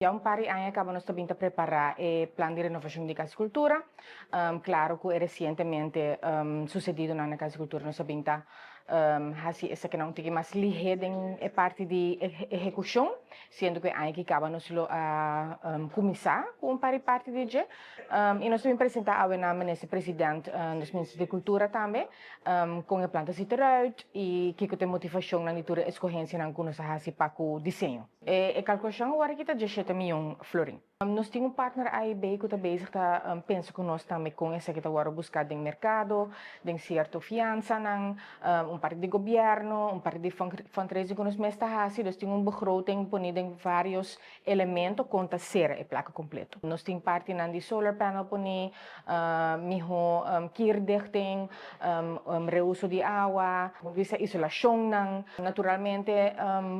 Ya un par di aña caba nos ta prepara e plan di renovacion di Cas di Cultura. Claro cu recientemente sucedido na Cas di Cultura nos ta haci esaki un tiki mas lihe den e parti di ehecucion, siendo cu aña cu caba nos lo a cuminsa cu un par di parti di dje. Y nos tambe a presenta na minister president, nos minister di Cultura tambe, cu e plan ta ziet eruit y cu e motivacion na tur escogencia cu nos a haci pa e diseño. E calculacion awor aki ta 17 miyon florin. Nos tin un partner AIB cu ta bezig ta pensa cu nos tambe cu esaki ta awor busca den mercado, den cierto fiansa nan, un parti di gobierno, un parti di fundraising cu nos mes ta haci, dus tin un begroting poni den varios elemento cu ta cera e placa completo. Nos tin parti nan di solar panel poni, miho kierdichting, reuso di awa, bisa isolacion nan. Naturalmente,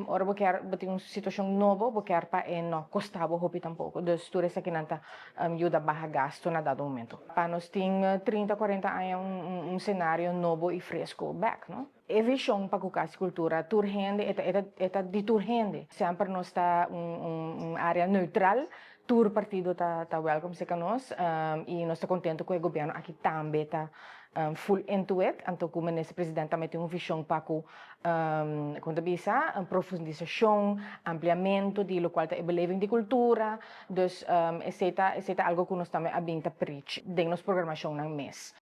ora bo kier tin un situacion nobo, bo kier pa e no costa bo hopi tampoco. Dus tur esaki nan ta yuda baha gasto na dado momento. Pa nos tin 30, 40 aña un scenario nobo y fresco back, no? E vision pa Cas di Cultura, tur hende, e ta di tur hende. Semper nos ta un area neutral, tur partido ta welcome cerca nos, y nos ta contento cu e gobierno aki tambe ta full into it. Anto, como minister president tambe tin un vision pa cu con bisa, un profundisacion, ampliamento di loke ta e beleving di cultura. Dus esey ta algo cu nos tambe a bin ta preach den nos programacion nan mes.